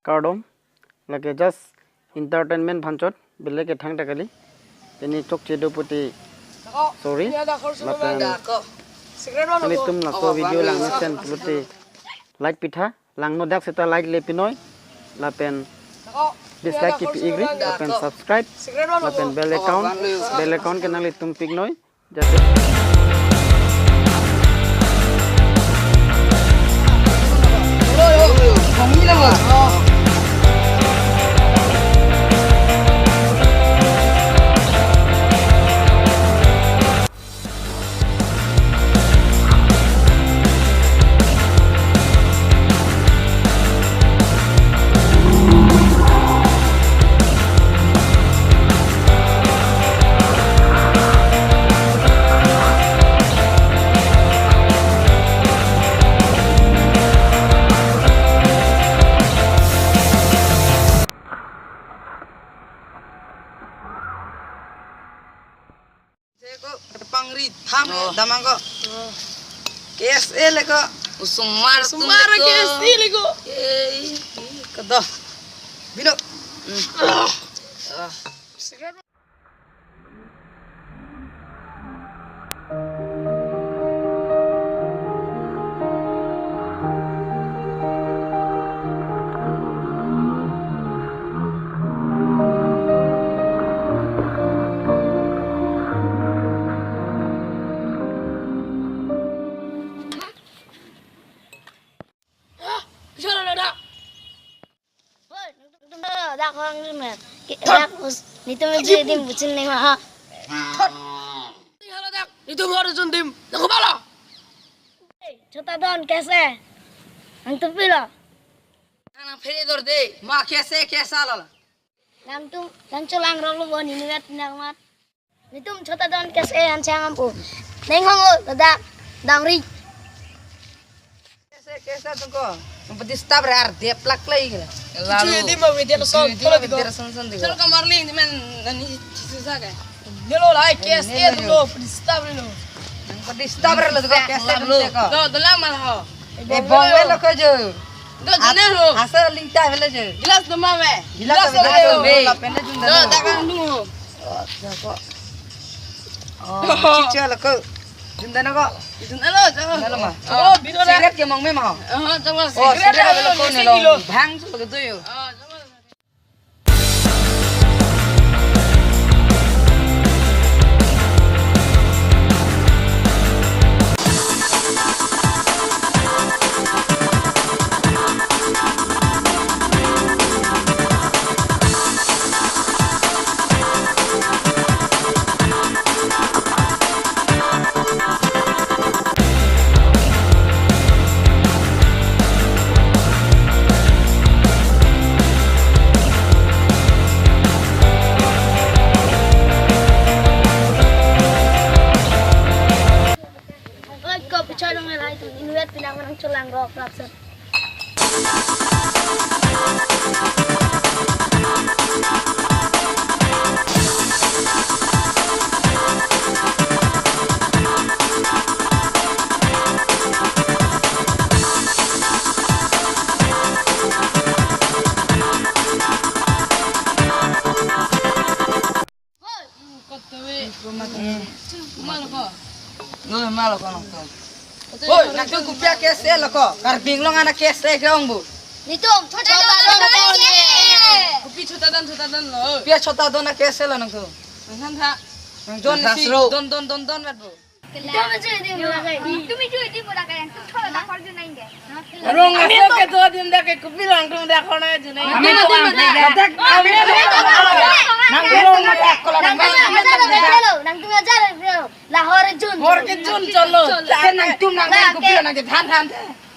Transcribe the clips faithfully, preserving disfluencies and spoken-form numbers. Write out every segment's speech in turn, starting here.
kardom. Lake just entertainment aphan chot, belek kethang ta kali. Pini chokche do puti sorry. Lapen nanglitum laso video langmesen pulote like pitha, langnodak seta like le pinoi. Lapen dislike kipi igri, lapen subscribe, lapen bell account, bell account ke nanglitum pi iknoi. Jate Seko pangri tham damang ko. K S A le ko. Usung mar usung mar K S A le ko. Eh, kedo. Bino. Oi, nangtum dak horang dun na. Ke dak us, nangtum jui adim buchin neng ma ha. Thot. Hala dak, nangtum horang dun adim. Nang ko bala. Chota Don K S A. Nangtum pilo. Nang phere dor de. Ma K S A, K S A lala. Nangtum, nang cholang rok lo bon inutvet nang mat. Nangtum Chota Don K S A an chang ampo. Neng hong lo ladak dangri. K S A, K S A atum ko. Nang padi stap re ar dep lak lagi kira. Lalu. Jui adim ma video son, jui adim ma video son son di. Chal kamar ling di men nani chisu sa ke. Nelo lai K S A atum lo padi stap re lo. Nang padi stap re lo ko K S A atum lo ko. Do dolang mal ho. Eh, bong velo ko jo. Do jene ho. Asa lingta velo jo. Gilas do ma ve. Gilas do ma ve. Lapen le jun do. Dagang dun ho. Oh, chicha lo ko. Jun dana ko. Jun alo jo. Jun alo ma. Oh, biro da. Cigarette ke mong me ma. Oh, cigarette velo ko nelo. Bhang lo ko jo yo. Oh, jo. Oi, ko pichai dong lai tu, inutvet pinang nang cholang rok rap set. Lo, malo ko nangtum. Oi, nangtum kopi a-K S A lo ko. Karbi Anglong ana K S A ke ong bu. Nangtum Chota Don K S A. Kopi Chota Don, Chota Don lo. Kopi a-Chota Don a-K S A lo nangtum. Nang than tha. Nang don si, don, don, don, don vet bu. Nangtum jui adim mo lake. Nangtum jui adim mo lake, nangtum Chota Don K S A jun nang ke. Rong aso kedo adim dak ke kopi nangtum dak hona jun nang. Amen, amen, amen. Dak amen. Nang rong adak kola nang. Nangtum ajar lo, nangtum ajar lo. Lahore jun. Hor ke jun cholo. Ke nangtum nang kopi nang ke than than.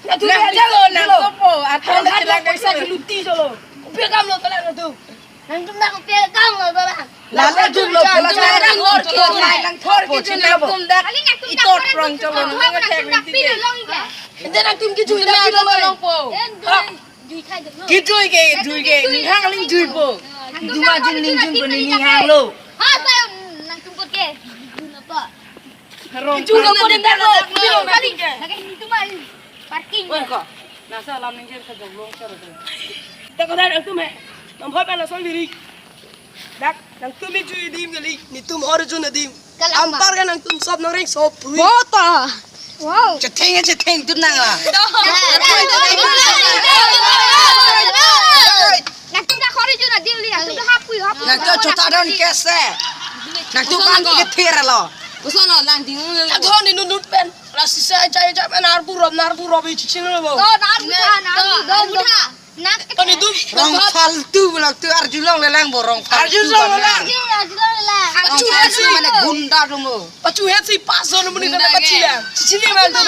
Nang cholo nang sopo. Athan nang paisa ke luti cholo. Kopi akam lo tolang nangtum. Nangtum dak kopi akam lo tolang. Lala jun lo, lala jun lo, nang thor ke jun nangtum dak itot prong cholo nang thek rinti ke. Ente nangtum kejui dak pilo lo nangpo. Kejui ke, jui ke, ning hang ling jui po. Duma jun ling jun po ning hang lo. Ha, saya nangtum ke. Jun apa? Kejui lo po ning dak lo. Kali, lagi nangtum ai. Parking. Oi ko. Nasa alam ning ke kejong long choro. Dak kodak nangtum he. Nang hoi pen lason diri. Dak nangtum mi ju adim kali, netum Arjun adim. Kalang ba. Anparke nangtum sop nangreng sop puri. Bota. Wow. Chetheng chetheng tu nang la. Nangtum dak Arjun adim li, nangtum dak hapui hapui. Nangtum chota don kese. Nangtum kan ke thir lo. Usono lang ding. Adhon ni nunut pen. Lasi sa chai chai pen arbu rop, arbu rop ichi chini lo. To, arbu tha, arbu, do, do. Nak. Kani tu. Rong faltu belak tu arjulong lelang bo rong faltu. Arjulong lelang. Arjulong lelang. Rong faltu mane gunda dong lo. Pachu het si paso no muni na pachi la. Chini man tu.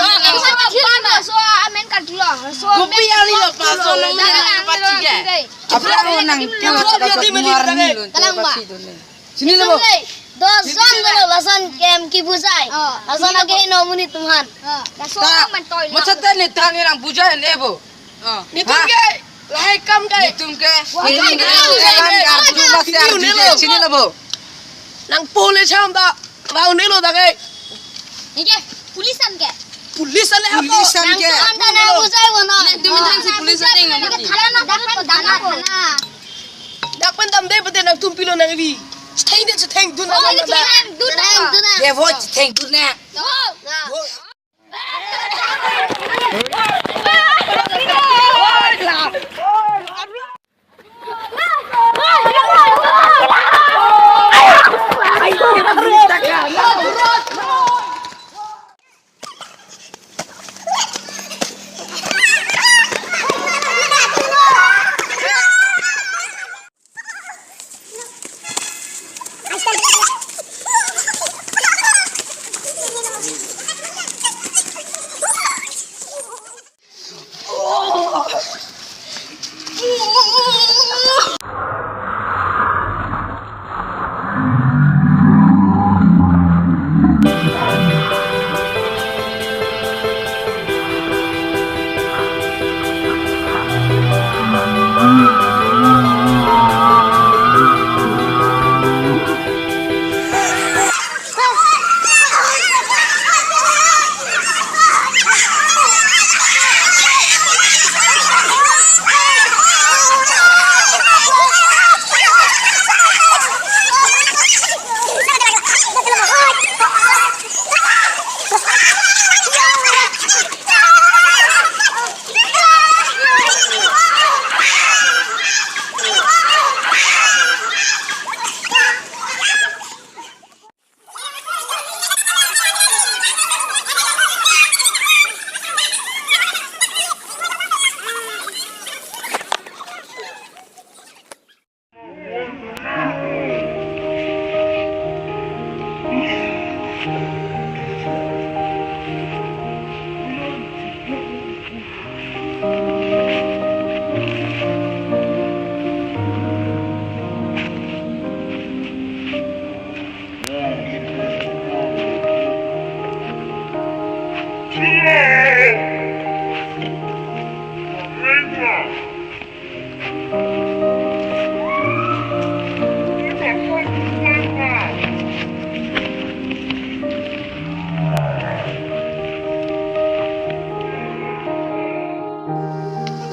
So amen ka dulo. So kopi amen ali lo paso no muni na pachi la. Apa orang tu kat muar ni lo. Kalang ba. Pachi tu ni. Sini lo. Dos jon dolo lason kem kebujai. Oh. Lason ake no muni tumhan. Oh. Lason ta, man toy. Masa te ni than ni nang bujai ne bo. Oh. Netum ke lahai kam ke. Netum ke. Wah, netum ke. Netum ke. Netum ke. Netum ke. Sini lo bo. Nang pole cham ta. Rau ne lo ta ke. Ni ke, police an ke. Police an le apa? Police an ke. Nangtum anta nang bujai bo no. Nangtum than si police ateng nang. Thana na, thana, thana, thana. Dak pen damde pute nangtum pilo nang ibi. Chetheng de chetheng dun. Oh, nang chetheng dun nang. Dun nang. Ye vo chetheng dun nang. Oh. Vo.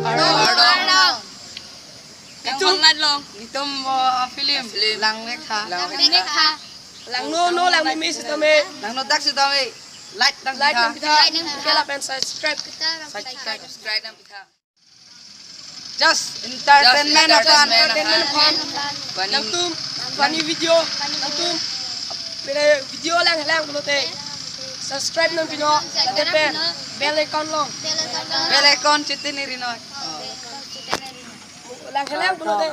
Ardo, ardo. Yang online long. Netum, uh, film. Film. Langle tha. Langle tha. Langno, no, lang miss tame. Langno dak sitame. Like nangpitha. Like nangpitha. Like nangpitha. Share lapen subscribe. Subscribe. Subscribe nangpitha. Just entertainment aphan. Just entertainment aphan. Entertainment aphan. Funny. Nangtum funny video, nangtum pine video lang lang pulote subscribe nangpinon, lapen bell icon long. Bell icon chitini rinon. Lang lang pulote.